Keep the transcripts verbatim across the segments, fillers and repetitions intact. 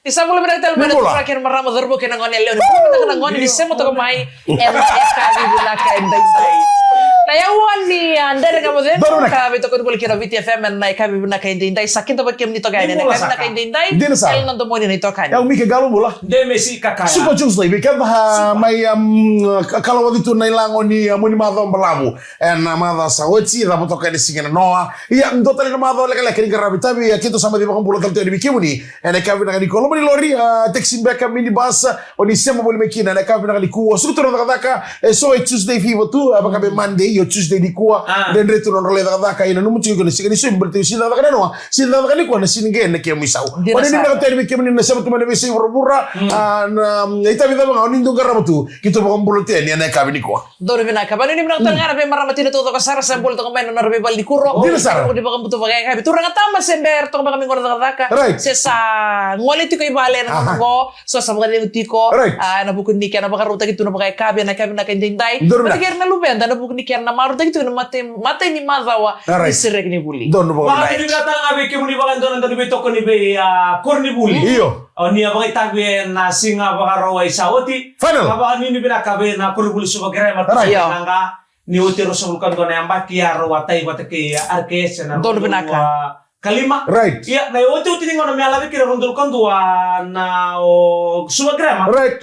Ni sa bula vinaka tale mai na turaga kei na marama, cauravou kei na gone yalewa, ni bula vinaka na gone ni sema toka mai ena yakavi vinaka edaidai. Na yawa ni a Dere Ga Mo Cegu, ka veitokoni voli kina Viti F M ena yakavi vinaka edaidai. Sa kidavaki kemuni toka yani ena yakavi vinaka edaidai. Dina sara. Kei na domoni na itokani. Yau Mike Galo bula. Demesi Kakaya. Super Tuesday, vei keda mai kalawaci tu na ilago ni moni macawa balavu. Ena macawa sa oti, cava toka ena siga na noa. Ia, dua tale na macawa lekaleka ni qaravi tavi, ia keitou sa mai vakabula tale tu yani vei kemuni. Ena yakavi vinaka nikua, loma ni lori, a, taxi beka, minibus, o ni sema voli mai kina. Ena yakavi vinaka nikua, suka tu na cakacaka, e so e Tuesday fever tu, a, vaka me Monday, io Tuesday nikua. Dredre tu na nodra lai cakacaka, ia nanuma tiko na siga ni somi, baleta tiko sini cakacaka na noa, sini cakacaka nikua, na sini qai na kemu isau. Dina sara. O ni vinaka tu yani vei kemuni na sema tu mai na veiyasai vuravura, a, na, mm, itavi cava ga, o ni dau qarava tu, keitou vakabula tu yani, ena yakavi nikua. Donu vinaka. Vanuinui vinaka tale ga na veimarama tina taucoko sara sa bula toka mai na nodra veivale ni kuro. Dina sara. Ni vakabutu vakayakavi. Turaga tama se bera toka beka mai qo na cakacaka. Right. Se sa gole tiko i vale ena gauna qo. So sa vakacegu tiko. Right. A, ena vuku ni kena vakarautaki tu na vakayakavi, ena yakavi vinaka edaidai. Donu vinaka. Vata kei ira na luveda, ena vuku ni kena marautaki tu na imatai, imatai ni macawa. Right. Ni sereki ni vuli. Donu vinaka. Vakavinavinaka tale ga vei kemuni vakadua na dau ni veitokoni vei, a, koronivuli. Io. O ni a vakaitavi ena siga Vakarauwai sa oti. Final. Ka vakanuinui vinaka vei na koronivuli Suva Grammar. Right. Io. Qaqa ni oti e ruasagavulu ka dua na yabaki, a rau a tai vata kei R K S ena rua na udolu ka lima. Right. Ia, na iotioti ni gauna me a lave kina rua na udolu ka dua na o Suva Grammar. Right.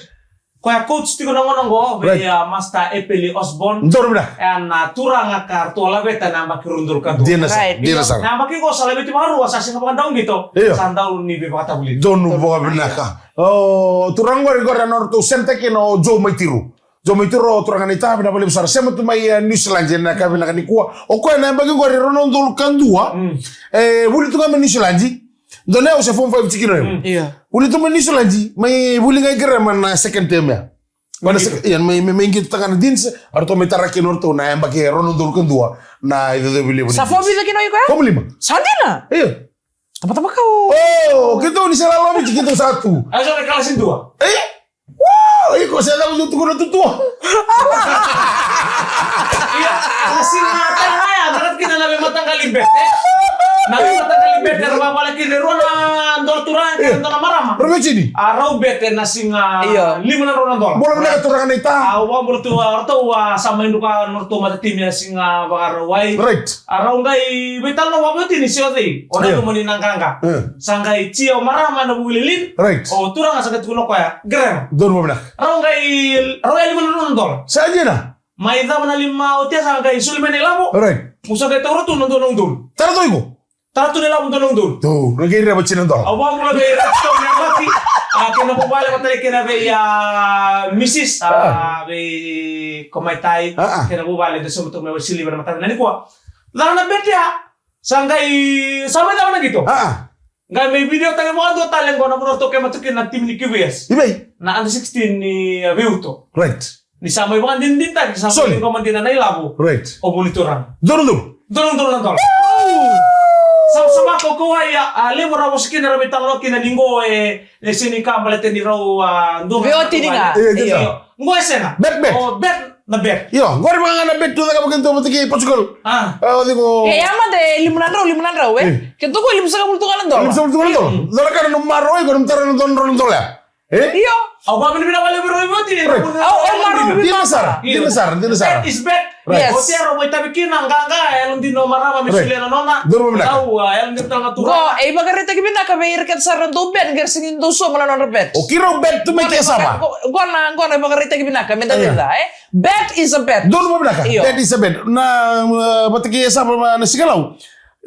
Koya coach tiko na gauna qo, vei, right, a, Master Epeli Osborne. Donu vinaka. Ena turaga ka ratou a laveta na yabaki rua na udolu ka dua. Dina sara, right, dina sara. Na yabaki qo sa laveti vakarua, sa sega vakadau qito. Io. Sa dau ni veivakatavulici. Donu vakavinaka. O turaga qori, qori a nodratou center kina o Joe Maitiru. Joe Maitiru, o turaga na itavi, vinaka vakalevu sara. Sema tu mai, e, New Zealand ena yakavi vinaka nikua. O koya na yabaki qori rua na udolu ka dua. Mm. E, vuli tu ga mai New Zealand. Dua na yau se form five tiko kina o yau. Mm. Io. Vuli tu mai New Zealand, mai vuli ga i Grammar na second term ya. Mai, mai, mai qito tagane na Deans, a ratou mai tara kina o ratou na yabaki e rua na udolu ka dua na icocovi levu ni Deans. Sa form vica kina o iko ya? Form lima. Sa dina? Io. Tabataba kau. O, keitou ni sa lalo Viti, keitou sa tu. A, sa na kalasi dua. E? Wow, iko se cava dou tukuna tutua. Ia, na siga tale ga ya, na raica kina na veimataqali bet, e? Na veimataqali bet era vakavala kina e rua na dola turaga kei na dua na marama. Rau vei tini? A, rau bet ena siga, io, lima na drau na dola. Bula vinaka turaga na ita. A, au vakabula tu, a, ratou, a, sa mai nuka na ratou matatimi ena siga Vakarauwai. Right. A, rau qai veitalanoa vakaveiwatini se o cei. O na, io, domoni na qaqa. E. Sa qai tia o marama ena vuku i Lilin. Right. O turaga sa qai tukuna o koya Grammar. Donu vakavinaka. Rau qai, rau ya lima na drau na dola. Sa dina. Mai cava na lima oti ya sa qai soli mai na ilavo. Right. Mo sa qai taura tu na dua na udolu. Tara tu iko. Tara tu na ilavo dua na udolu. Tu, na qai reva tini na dola. Au vakabula vei iratou na yabaki. A, kei na vuvale vata kei na vei, a, misis, a, vei ko mai tai. A, a. Kei na vuvale da sobu tu mai Waisili vei na mataka nikua. Cava na bet ya. Sa qai, sa mai cava na qito. A, a. Qai mai video tale vakadua tale qo na vanua ratou kema tu kina na timi ni Q V S. I vei? Na under sixteen ni, a, Veiuto. Right. Ni sa mai vakadinadinataki, sa mai qo madina na ilavo. Right. O vuli turaga. Donu, donu. Donu, donu na dola. Sa, sa vakaukauwa ya, a, levu ra vosa kina ra veitalanoa kina ni qo e, e sega ni ka baleta ni rau, a, dua. Veiwatini ga. Io, io. Qo e sega. Bet, bet. O, bet, na bet. Io, qori vaka ga na bet tu caka vakaidua vata kei Portugal. A. A, o ciko. E, ya mada e lima na drau, lima na drau, e? E. Keitou qo e limasagavulu tu ga na dola. Limasagavulu tu ga na dola. Io. Dola ka na nomu maroroi, ko nomu tara na dua na drau na dola ya. E? Io. Au vakavinavinaka vakalevu vei ira vata. Right. Au, au maroroi. Dina sara, dina sara, dina sara. Bet is bet. Right. Yes. Oti ya rau vakaitavi kina, qaqa, yalodina o marama me solia na nona. Donu vakavinaka. Au, a, yalodina tale ga tu. Qo, e ivakaraitaki vinaka vei ira kece sara na dau bet, qai ra sega ni dau sauma na nodra bet. O keirau bet tu mai Kesava. Qo, qo na, qo na ivakaraitaki vinaka, me da raica, e? Bet is a bet. Donu vakavinaka. Io. Bet is a bet. Na, uh, vata kei Kesava, uh, na Sigalau.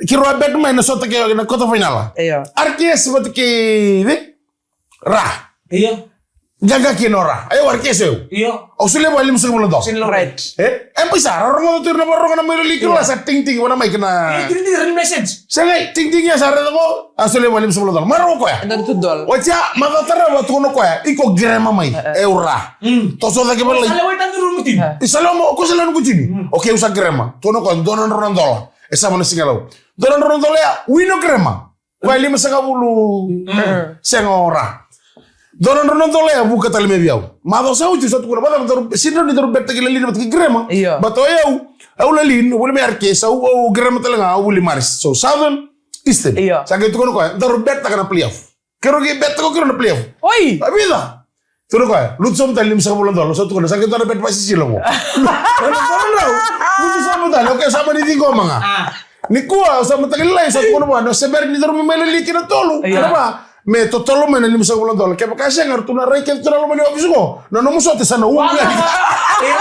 Keirau a bet mai na sota kei na quarter final. Io. R K S vata kei, e? Ra. Io. Qaqa kina o Ra. Au R K S au. Io. Au solia vua e limasagavulu na dola. Right. E? E bai sa, ra rogoca tu ira na vakarorogo na mai lali kina, sa tingting, vua na mai kina. Io, tingting, ira ni message. Sa qai, tingting ya sa raica qo, a solia vua e limasagavulu na dola. Marau o koya. Eda tu dola. Oti ya, macawa tarava, tukuna o koya, iko Grammar mai. E, e. E au Ra. Mm. Toso cake valai. Sa lewa i taduru nomu timi. E. I sa lewa mo, ko sa lewa noqu timi. Mm. Okay, au sa Grammar. Tukuna o koya, dua na drau na dola. E sa vana Sigalau. Dua na drau na dola ya, win o Grammar. Koya e limasagavulu. Mm. Sega o Ra. Dua na drau na dola ya vuka tale mai vei au. Macawa sa oti au sa tukuna, vacava daru, sega ni daru bet taki Lalin vata kei Grammar. Io. But o yau, au Lalin, au vuli mai R K S, au, au Grammar tale ga, au vuli Marist. So, Southern, Eastern. Io. Sa qai tukuna o koya, daru bet taka na playoff. Keirau qai bet tiko keirau na playoff. Oi. A vica. Tukuna o koya, lutu sobu tale lima sagavulu na dola, sa tukuna, sa qai dua na bet vakasisila qo. Lutu sobu tale, okay, sa mani ciqoma ga. Ah. Nikua, sa mataka lailai, sa tukuna vua, na sebera ni daru mai lili kina tolu. Io. Kena va, me totolo mai na lima sagavulu na dola. Kevaka sega, ratou na rai kece tu na loma ni office qo. Na nomu sote sa na ubi. Vacava, io.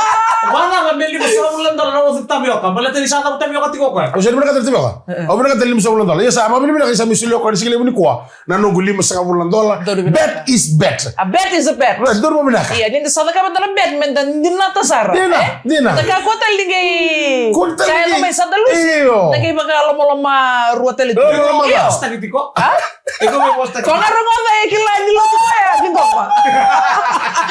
Vacava me lima sagavulu na dola na nomu tavioka. Baleta ni sa cavu tavioka tiko o koya. Au sa ni vinakata na tavioka. E, e. Au vinakata na lima sagavulu na dola. Ia sa, au vinakata sa me solia o koya na siga levu nikua. Na noqu lima sagavulu na dola. Donu vinaka. Bet is bet. A bet is a bet. Right, donu vinaka. Ia, ni da sa cakava na bet, me da dinata sara. Dina, e? Dina. Da kakua tale ni qai. Kua tale ni qai. Sa yaco mai sa da lusi. Io. Da qai vakalomaloma rua tale tu. Lomaloma. Io. Postaki tiko. A? Iko mai postaki. Ko ga rogoca e kila ni lotu koya, ni qoma.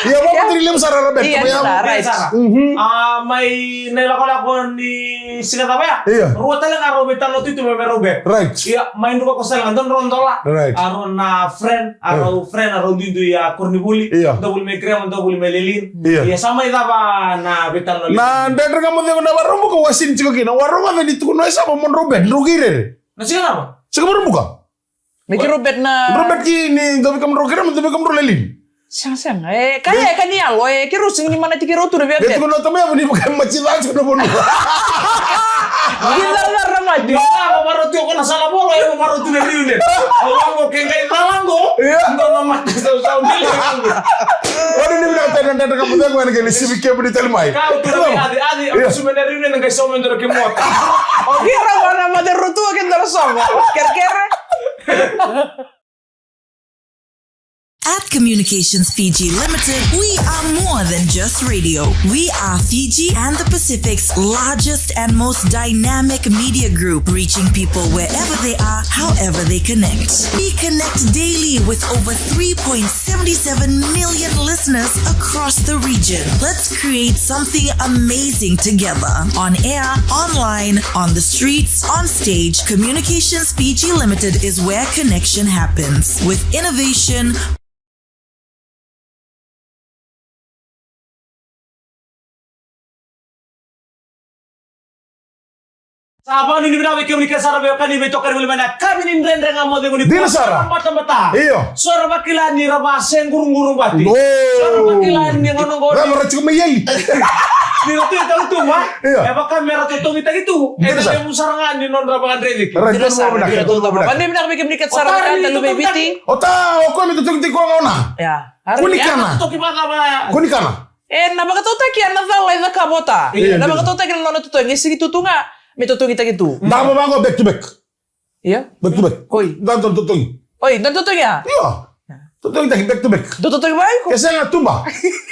Ia, vakamatiri levu sara na bet. Ia, dina, right. Mhm. A, mai na ilakolako ni siga cava ya? Ia. Rua tale ga rau veitalanoa tu me rau bet. Right. Ia, mai Drukosela, dua na drau dola. Right. A rau na friend, a rau friend, a rau duidui a koronivuli. Ia. Dua vuli mai Grema, dua vuli mai Lelean. Ia. Ia, sa mai cava na veitalanoa. Na dredre ga mo cegu na Warubuka, au a sini tiko kina. Warubuka ni tukuna e sa va mo drau bet, drau qai rere. Na siga cava? Siga Warubuka. Me keirau bet na. Drau bet ki ni dua vei kemudrau Grema, dua vei kemudrau Lelean. Sega, sega. E, ka, e, ka ni yalo, e, keirau sega ni manati keirau tu na via bet. Tukuna o tama ya, ni vaka mati ca tiko na vanua. Ni cala na mati. Ni cala, marau tu ko na sala volo, e, marau tu na reunion. Au vaqo, ke qai cala qo. Ia. Dua na mati, sau, sau, ni le qo. Ora ni vinakata na dredre ga mo cegu ena qai lesivi kemuni tale mai. Kau tu na via, adi, adi, au sume na reunion, qai sau me dua na kemota. O keirau vana mate rutu, o keirau sogo. Kerekere. At Communications Fiji Limited, we are more than just radio. We are Fiji and the Pacific's largest and most dynamic media group, reaching people wherever they are, however they connect. We connect daily with over three point seven seven million listeners across the region. Let's create something amazing together. On air, online, on the streets, on stage, Communications Fiji Limited is where connection happens. With innovation, sa vakanuinui vinaka vei kemuni kece sara veiwekani veitokani voli mai na yakavi ni Dredre Ga Mo Cegu nikua. Dina sara. Batabata. Io. So ra vakila ni ra vakasequruguru bati. O. So ra vakila ni gauna qo. Ra vaka tiko mai eli. Ni ra tu e tautuba. Io. E vaka me ra totogitaki tu. Dina sara. E levu sara ga ni nodra vakadreviki. Dina sara. Dina sara. Vakanuinui vinaka vei kemuni kece sara. Ota, o koya me totogitaki koya gauna. Ia. Kua ni kana. Kua ni kana. E, na vakatautaki, a na cala e cakava o ta. Io, io. Na vakatautaki na nona totogi, e sigi tu tu ga, me totogitaki tu. Da vavaqo back to back. Io. Back to back. Oi. Da, da totogi. Oi, da totogi a? Io. Totogitaki back to back. Da totogi mai ko? Ke sega tuba.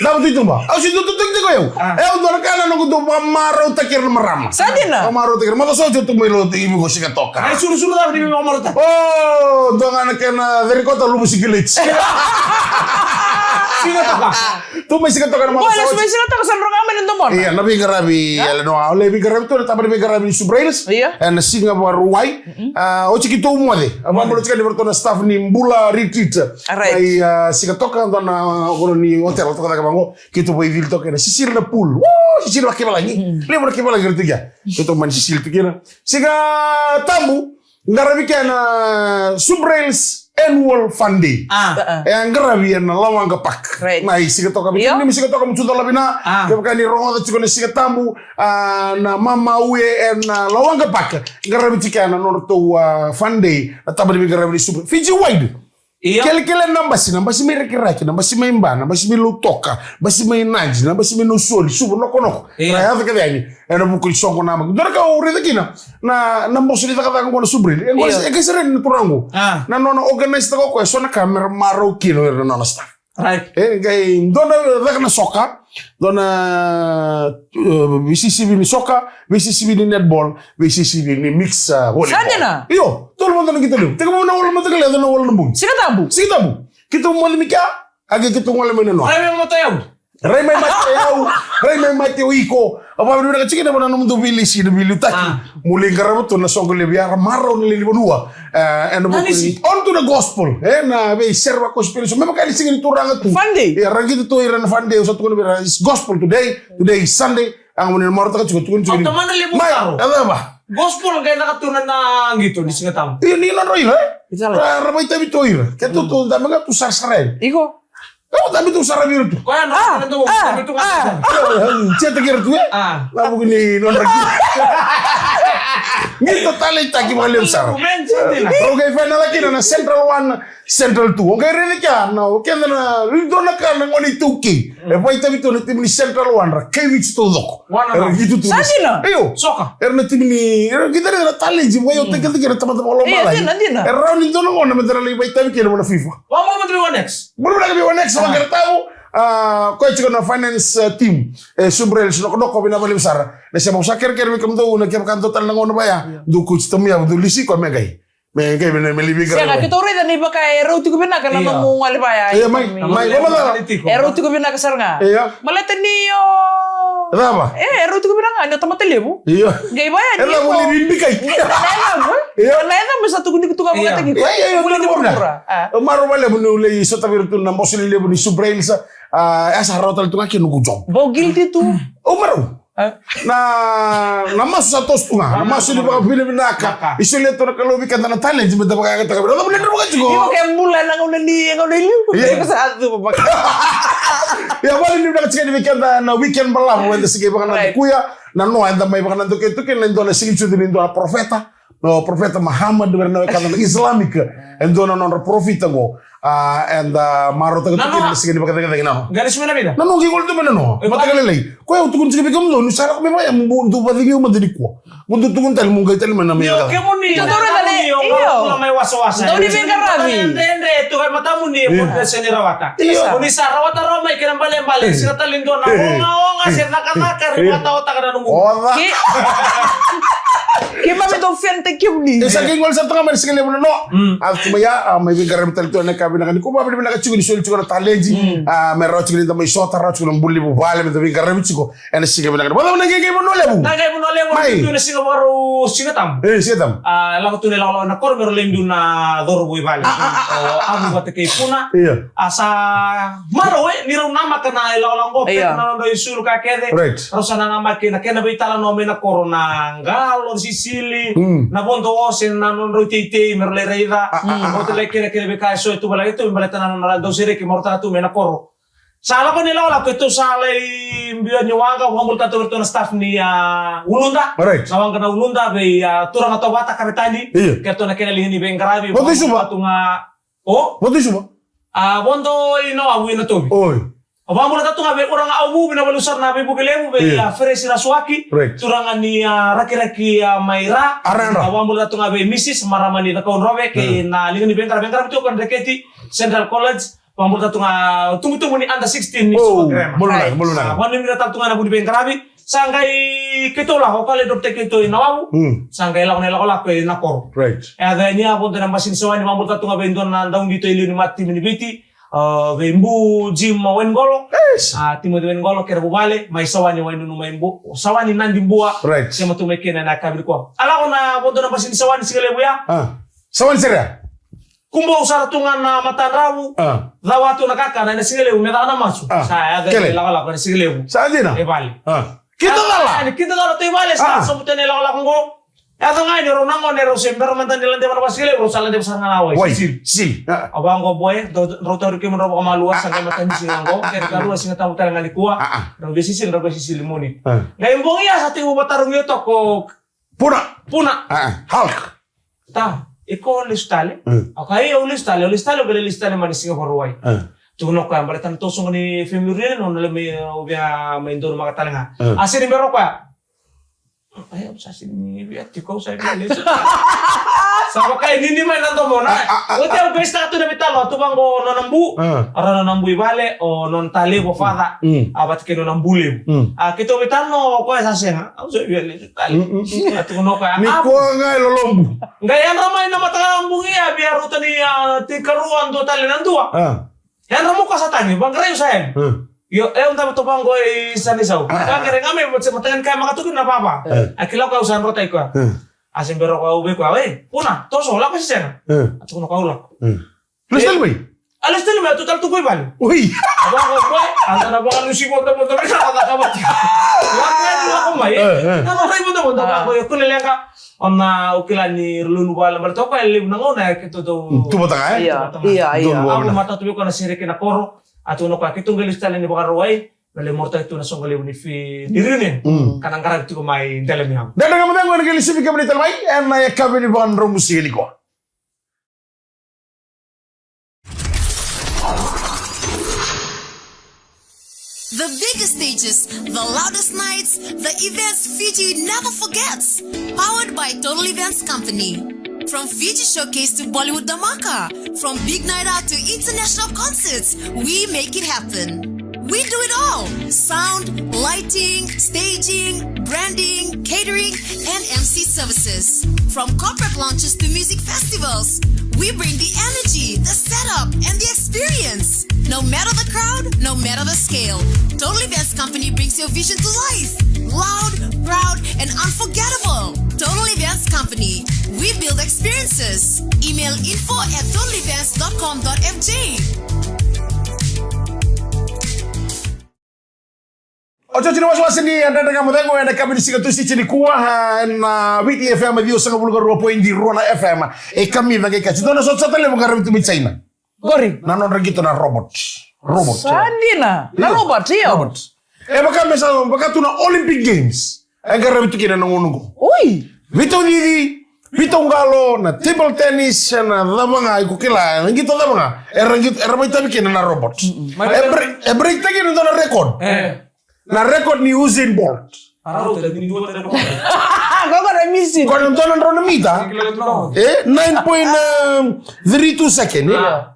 Da tu tuba. Au si tu totogitaki ko au. A. E, au dua na ka na noqu dau vakamarautaki ira na marama. Sa dina? Vakamarautaki ira. Maca so tu mai lo tu imi ko Sigatoka. Ai, suru, suru, da, ni vakamarautaki. O, dua ga na kena, a, ceri kota luvu sikiliti. Sigatoka. Tu mai Sigatoka na mata. Oi, sa mai Sigatoka sa droga mai na domona. Ia, na veiqaravi, ia, Eleanor, au lai veiqaravi tu na taba ni veiqaravi ni Subrails. Ia. E, na siga Vakarauwai. Mm-mm. A, oti keitou moce. A, moce. Vakabula tiko ni vei ratou na staff ni Bula Retreat. A, right. Mai, a, Sigatoka, dua na, a, vanua ni hotel, toka cake vaqo. Keitou vakaicili toka kina, sisili na pool. Woo, sisili vakavalagi. Mm. Levu na kavalagi ratou kea. Keitou mani sisili tu kina. Siga Tabu. Qaravi kena Subrails Annual Fun Day. A. E a qaravi ena Lawaqa Park. Right. Na i Sigatoka, io, ni Sigatoka mo tu cala vina. A. Kevaka ni rogoca tiko na Siga Tabu, a, na mama ue ena Lawaqa Park. Qaravi tiko ena nodratou, a, Fun Day. Na taba ni veiqaravi ni Subra. Fiji wide. Io. Kelekele na basi, na basi mai Rakiraki, na basi mai Ba, na basi mai Lautoka, basi mai Nadi, na basi mai Nausori, Suva, Nokonoko. Io. Na yaco kece yani. Ena vuku ni soqo namaki. Dua na ka au raica kina. Na, na boso ni cakacaka qo na Subrail. E qo, io, e qai sere ni turaga qo. A. Na nona organise taka o koya, so na ka me ra marau kina o ira na nona staff. Right. E qai dua na caka na soka, dua na, e, veisisivi ni soka, veisisivi ni netball, veisisivi ni mix, e, volleyball. Sa dina? Io, tolu mada na qito levu. Tekivu na walu mataka lailai, na walu na bogi. Siga Tabu? Siga Tabu. Keitou moce mai kea, a qai keitou gole mai na noa. Rai mai mata yau. Rai mai mata yau, rai mai mata o iko. A vakavinaka tiko na vaka na nomudou veilesi, na veiliutaki. A. Mo lai qarava tu na soqo levu ya, ra marau na lewe ni vanua. E, ena vuku ni, on to the gospel. E, na veisere vaka gospel. So me vaka ni siga ni turaga tu. Fun day. E, ra qito tu ira na Fun day, au sa tukuna vei ira, it's gospel today. Today is Sunday. A, mo ni na marautaka tiko, tukuna tiko. Au tamana levu mai, taro. E cava? Gospel qai caka tu na qito ni Siga Tabu. Io, ni nodra ira, e? Ita la. Ra, ra vakaitavi tu ira. Ke tu, tu dabe ga tu sarasara yani. Iko. Au dabe tu sara vei ira tu. Koya na, ah, na tu, ah, dabe tu ga, ah. Tia taki ira tu, e? Ah. Na vuku ni nodra qito. Qito taleitaki vakalevu sara. Rau qai final kina na Central One, Central Two. O qai raica kea, na, o keda na, dua na ka na gone iTaukei. E vakaitavi tu na timi ni Central One, ra kai Viti taucoko. Era qito tu. Sa dina? Io. Soka. Era na timi ni, era qito na talent, vakaitavi keda kei na tamata vakalomalagi. Io, dina, dina. Era rawa ni dua na gauna me da na lai vakaitavi kina vua na FIFA. Vakamuria vei One X. Muria vei One X, ah, vaqara tavu. Ah, koya tiko na finance, ah, team. E, Subrail, Nokonoko, vinaka vakalevu sara. Na sema, au sa kerekere vei kemudou, na kevaka dua tale na gauna vaya. Io. Dou coach tamu ya, dou lisi koya me qai. Me qai me, me livi qara. Sega, keitou raica ni vaka e rau tiko vinaka na nomu gole vaya. Io, mai, mai, mai, mai. E rau tiko vinaka sara ga. Io. Baleta ni o. Cava? E, e rau tiko vinaka ga, ni o tamata levu. Io. Qai vaya ni o. Cava, ni bikai. Na yacamu, e? Io. Na yacamu sa tukuni tu ga vakataki koya. Io, io, io, io. Marau vakalevu ni o lai sotavi ira tu na boso lelevu ni Subrail sa, ah, e sa rawa tale tu ga kina noqu job. Vau guilty tu. O marau. Na, na masu sa toso tu ga. Na masu ni vakavinavinaka. I solia tu na Kalou vei keda na talent me da vakayagataka vei ira. Cava ni dra vakatiko? Io, ke bula na gauna ni, gauna i liu. Io. Iko sa tu vaka. Ia, vakavinavinaka tiko yani vei keda na weekend balavu eda sa qai vakanadakuya. Na noa eda mai vakanadakuya tu kina na dua na siga ni sucu ni dua na parofita. O Parofita Muhammad, vei ira na wekada na Islamic, e dua na nodra parofita qo. Ah, eda marautaka tu kina na siga ni vakacegacege, na noa. Qai lesu mai na vica? Na noa, qai gole tu mai na noa. Mataka lailai. Koya au tukuna tiko vei kemudou, ni sa lako mai vaya, mo dou vakacegei au mada nikua. Mo dou tukuna tale, mo qai tale mai na meca. Io, kemuni, io, kemuni, io, io, mai wasawasa. Dou ni veiqaravi. Dredre, tu kai matamuni, e, mo dou se ni rawata. Io. Mo ni sa rawata rawa mai kei na balebale, e, sega tale ni dua na, e, ogaoga, e, se cakacaka, e, ri vataotaka na nomu. Oca. Ke-, keimami dau fenta kemuni. E sa qai gole sara tu ga mai na siga levu na noa. Mm. A tu mai ya, a mai veiqaravi tale tu ena ka vinaka ni ko vavinavinaka tiko ni soli tiko na talent. Mm. A me rawa tiko ni da mai sota, rawa tiko na buli vuvale, me da veiqaravi tiko. Ena siga vinaka. Vacava na qai, qai vanua levu? Na qai vanua levu, mai. Tu na siga Vakarauwai, Siga Tabu. E, Siga Tabu. A, lako tu na ilakolako na koro me rau lai biu na cauravou i vale. A, a, a, a. O Avu vata kei Puna. Io. A sa marau, e, ni rau namaka na ilakolako qo, io, peta na nodrau isulu ka kece. Right. Rau sa nanamaki na kena veitalanoa mai na koro, na qalo, sisili, mm, na vodo ose, na nodrau teitei me rau lai raica. A, a, a, a. Rau lai kena, kena veika eso e tu vale tu, me baleta na nodra dau sereki me rau taka tu mai na koro. Sa lako ni lakolako, keitou sa lai biu ni waqa, vakabulataka tu vei ratou na staff ni, a, Uluda. Right. Na waqa na Uluda vei, a, turaga Tovata Kavetani. Io. Keitou na kena liga ni veiqaravi. Vodo i Suva? Vakabulataka tu ga, o? Vodo i Suva? A, vodo i Nawavu i Natovi. Oi. Vakabulataka tu ga vei uraga Avu, vinaka vakalevu sara na veivuke levu, vei, io, a, Feresi Rasuaki. Right. Turaga ni, a, Rakiraki, a, mai Ra. A, Ra, Ra. A, vakabulataka tu ga vei Misis, marama ni Cakaudrove, kei, io, na liga ni veiqaravi, veiqaravi tu ko na Dreketi Central College. Vakabulataka tu ga itubutubu ni under sixteen ni, o, Suva Grammar. Bula vinaka, bula vinaka. A, vakananumi ira tale tu ga na vu ni veiqaravi. Sa qai keitou lako, o koya lai drop-taki keitou i Nawavu. Mm. Sa qai lako na ilakolako ena koro. Right. E yaco yani a vodo na basi ni Sawani, vakabulataka tu ga vei dua na dauqito e liu ni matatimi ni Viti. A, vei Bu Jim Wainiqolo. Yes. A, Timothy Wainiqolo, kei ira vuvale, mai Sawani Wainunu mai Bu-, Sawani Nadibua. Right. Sema tu mai kina ena yakavi nikua. A lako na vodo na basi ni Sawani siga levu ya. A. Sawani sere ya? Kubou sara tu ga na matadravu. A. Cawa tu na kakana ena siga levu me caka na masu. A. Sa yaco na ilakolako ena siga levu. Sa dina? E vale. A. Kidacala. A, ni kidacala tu i vale, sa, a, sobu tu na ilakolako qo. Yaco ga ni rau na gone, rau se bera mada ni ladeva na vasiga levu, rau sa ladeva sara ga na wai. Wai. Sisili. Sisili. A. A vaqo boy, rau, rau tauri kemudrau vakamalua, sa qai matanisiga qo, kei na karua Siga Tabu tale ga nikua. A, a. Rau veisisili, rau veisisili muni. A. Qai bogi ya sa tekivu vatarogi o Toko. Puna. Puna. A, a. Hulk. Ta, iko lesu tale. Mm. Au kaya, io, au lesu tale, au lesu tale, au qai lesu tale mai na Siga Vakarauwai. Mm. Tukuna o koya, baleta na toso ga ni family reunion, au na lai mai, au via mai donumaka tale ga. Mm. A sega ni bera o koya. Ai, au sa sega ni via tiko, au sa via lesu. Sa vaka e nini mai na domona. A, a, a, oti au veisotaka tu na veitalanoa, tu vaqo nona bu. Mm. A rau nona bu i vale, o nona ta levu, o father. Mm. A vata kei nona bu levu. Mm. A keitou veitalanoa, o koya sa sega. Au sa via lesu tale. Mm, mm, mm. A tukuna o koya, ni a, koya ga e lolobu. Qai yadra mai na mataka na bogi ya, via rauta ni, a, tikarua, dua tale na dua. A. Yadra mai o koya sa tagi, vaqarai au sa yani. A. Io, e, au dau tu vaqo i Sanisau. A. Sa qai rai ga mai, mataka ni ka e maka tu kina na vava. A. A kila o koya au sa drotaki koya. A. A se bera o koya au vei koya, e, Puna, toso, lako se sega? A. A tukuna o koya au lako. A. Lesu tale mai? A lesu tale mai, a tu tale tu qo i vale. Oi. A vaka qo, a da na vakalusi vodovodo me sa vaka vati. Lako yani, lako mai. E, e. Na vaka i vodovodo, a vaka qo, e kune leqa. Ona o kila ni rulunu vale, vale toka, e levu na gauna, e keitou tu. Tu vata ga, e? Ia, ia, ia. Au na matata vei koya na sere kei na koro. A tu na koya, keitou qai lesu tale ni Vakarauwai. Na levu marautaki tu na soqo levu ni fi-, ni reunion. Mm. Ka na qaravi tiko mai Delameago. Dredre Ga Mo Cegu ena qai lesu vei kemuni tale mai. Ena yakavi ni Vakadromusiga nikua. The biggest stages, the loudest nights, the events Fiji never forgets. Powered by Total Events Company. From Fiji Showcase to Bollywood Dhamaka, from big night out to international concerts, we make it happen. We do it all. Sound, lighting, staging, branding, catering, and M C services. From corporate launches to music festivals, we bring the energy, the setup, and the experience. No matter the crowd, no matter the scale, Total Events Company brings your vision to life. Loud, proud, and unforgettable. Total Events Company. We build experiences. Email info at total events dot com dot F J. Otioti ni wasewase ni Dredre Ga Mo Cegu ena yakavi ni siga Tusiti nikua, ah, ena Viti F M ciwasagavulu ka rua poidi rua na F M. E kamica qai kati. Dua na sotasota levu qaravi tu mai China. Qori. Na nodra qito na robot. Robot. Sa dina. Na robot, io. Robot. E vaka me sa, vaka tu na Olympic Games. E qaravi tu kina na gauna qo. Oi. Veitaucici, veitauqalo, na table tennis, na cava ga, iko kila, na qito cava ga. Era qito, era vakaitavi kina na robot. Mm-mm. E break, e break taki kina dua na record. E. Na record ni Usain Bolt. Arau, tadi ni dua tadi. Kau kau na misi. Ko na dua na drau na mita. E, nine point three two second, e? Io.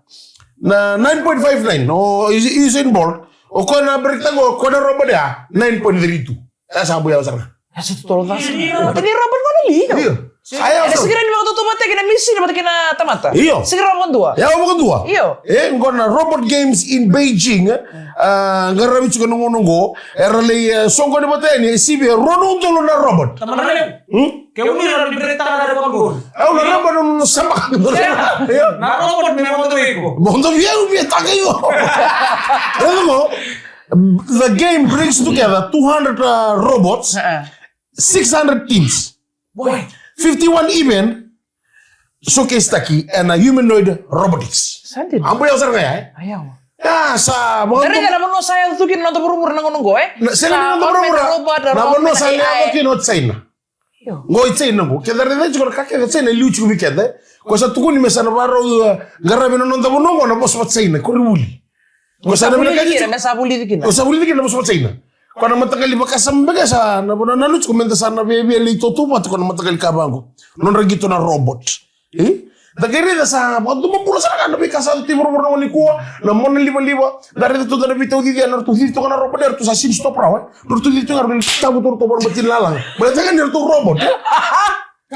Na nine point five nine. O Us-, Usain Bolt. O ko na break tako, ko na robot ya, nine point three two. E sa buya sara. E sa totolo ca sara. Ni robot. Ni robot ko na li, io. Io. Io. Aya, e sa kira ni vakatotoma teki na misi, na mataki na tamata. Io. Sa kira vakadua. Ya, vakadua. Io. E, qo na Robot Games in Beijing, e. A, qaravi tiko na gauna qo, era lai, e, soqoni vata yani, e sivia, rua na udolu na robot. Tamata levu. Hmm? Ke uni ra ni break taka na robot qo. Au na robot na sabaka. Io. Na robot me vodo vei iko. Vodo vei au, me taka io. Raica qo, the game brings together two hundred, uh, robots, uh-uh, six hundred teams. Boy. Fifty-one event showcase taki ena humanoid robotics. Sa dina. A buya sara ga ya, e? Aya. Ya, sa, mo. Dredre na vanua sa yaco tu kina na noda vuravura na gauna qo, e? Na, sega ni na noda vuravura. Sa augmented robot, na vanua sa yaco kina o China. Io. Qo i China qo. Keda raica tiko na ka kece China e liu tiko vei keda, e? Ko sa tukuni me sa na varau, e, qaravi na noda vanua qo na vosa va China, ko ri vuli. Ko sa na vulici kina, me sa vulici kina. Ko sa vulici kina na vosa va China. Ko na mataqali vakasama beka sa na vanua na lutu ko meda sa na via, via lai tautauvata ko na mataqali ka vaqo. Nodra qito na robot. E? Da qai raica sa vakaduma bula sara ga na veika sa tu i vuravura na gauna nikua, na mona livaliva, da raica tu da na veitaucici, na ratou cici toka na robot, e ratou sa sini stop rawa, e. Ratou cici toka, ratou tavu tu, ratou vara bati lalaga. Baleta ga ni ratou robot, e?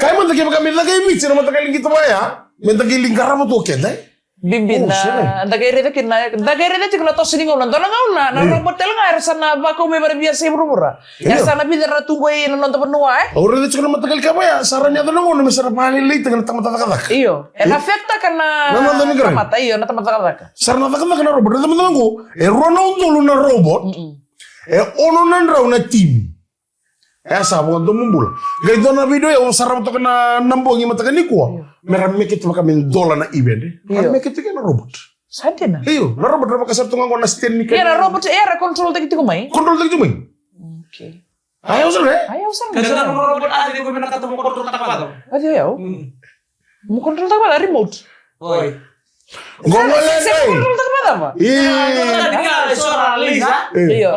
Kaya mada kevaka me da qai Viti na mataqali qito vaya, me da qai lai qarava tu o keda, e? Bibi. O, na, sega. Da qai raica kina, da qai raica tiko na toso ni gauna, dua na gauna, na robot tale ga era sa na vakau mai vara via se vuravura. Io. Era sa na vica na tu qo i na noda vanua, e? Au raica tiko na mataqali ka vaya, sa ra ni yaco na gauna me sa ra vakalailai taka na tamata cakacaka. Io. E na affect taka na, na noda migrant, tamata, io, na tamata cakacaka. Sa ra na cakacaka na robot, raica mada qo, e rua na udolu na robot. Mm-mm. E ono na drau na timi. E sa vakadomobula. Qai dua na video au sarava toka na, na bogi mataka nikua. Io. Me ra make it vaka me dola na event, e. Ra make it kina na robot. Sa dina. Io, na robot ra vakasara tu ga qo na stand ni ka. Ia na robot era control taki tiko mai. Control taki tiko mai. Okay. Ai au sara, e? Ai au sara. Ka sa na robot a tiko me na kata mo control taka vata. Ati au. Mm. Mo control taka vata remote. Oi. Qo gole. Sa control taka vata va? Io. Io. Io. Io.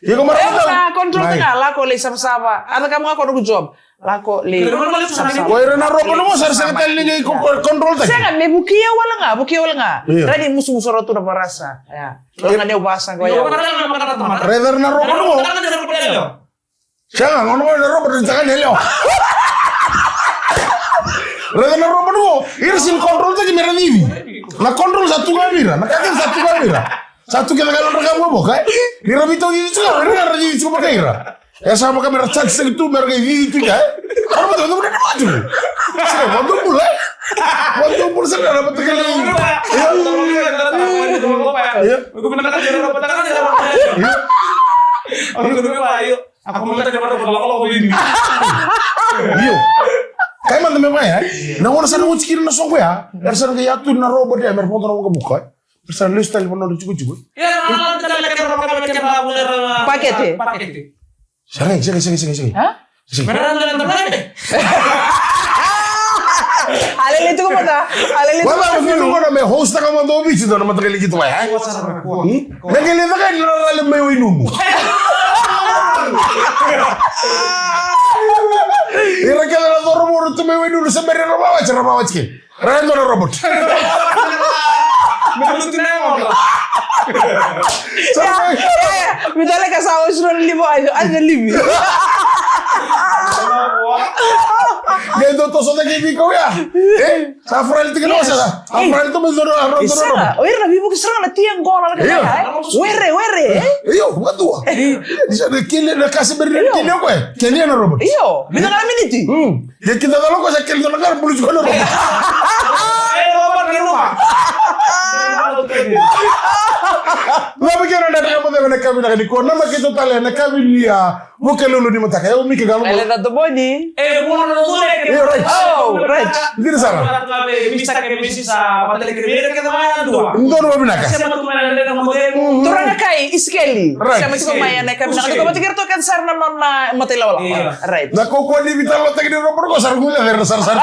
Io, ko mara. Sa control taka, lako lai savasava. A caka mo ga ko noqu job. Lako lai savasava. Ko ira na robot qo sa sega tale ni qai ko, ko control taka. Sega, me vuki au wale ga, vuki au wale ga. Io. Raica ni musumusu ratou na varasa. Ia. Raica ni au vasa qo, ia. Raica na robot qo. Sega, gauna qo na robot ni caka ni yalewa. Raica na robot qo, ira sini control taki me ra cici. Na control sa tu ga vei ira, na ka kece sa tu ga vei ira. Sa tu kece ga na nodra ka vuavuaka, e? Ni ra veitaucici tiko, ra cici tiko vaka ira. E sa vaka me ra charge taki tu, me ra qai cici tu ga, e? Sa ra vata, vata, vata, vata. Sa vata bula, e? Vata bula, sa ra vata. Io. Kai mada me vaya, e? Na gauna sa na oti kina na soqo ya, era sa na qai yatu na robot ya, me ra vodo na waqavuka, e? Era sa na lesu tale vanua na jikojiko. Pakete. Pakete. Segai, segai, segai, segai, segai. Ha? Segai. Alele tuku mada. Alele tuku mada. Wala, mada me host taka mada o Viti, dua na mataqali qito mai, ha? Hmm? Na qai lai caka na rale mai Wainunu. Ira kece na cauravou tu mai Wainunu, se bera na vawati, na vawati ke. Ra dua na robot. Me lutu na yagodra. Sa mai. Vitale ka sa osi na livi, ai, ai na livi. Qai dua toso na qai vei kau ya. E? Sa frali tiko na wasa. A frali tu me dua na robot. O ira na vivuki sara na tia qo na ka. Were, were. Io, vadua. Ni sa na kele na kasi beri na kele ko e. Kele na robot. Io, me na miniti. Hmm. Ia kida cala ko sa kele cala kara bulu tiko na robo. Lava kena na drama deve na kavi na kani ko na makito tale na kavi ni a vuke lulu ni mataka. Eu mike galo. Ele da doboni. E mona na dole. E right. Oh, right. Diri sara. Mista ke misi sa matale ke mire ke da mai na dua. Ndoro wa vinaka. Sema tu mai na dua. Turana kai iskeli. Right. Sema tu mai na kavi na dua. Matikira tu kan sara na nona matai lawalawa. Right. Na koko ni vita lo tagi ni robo ko sara gula vera sara sara.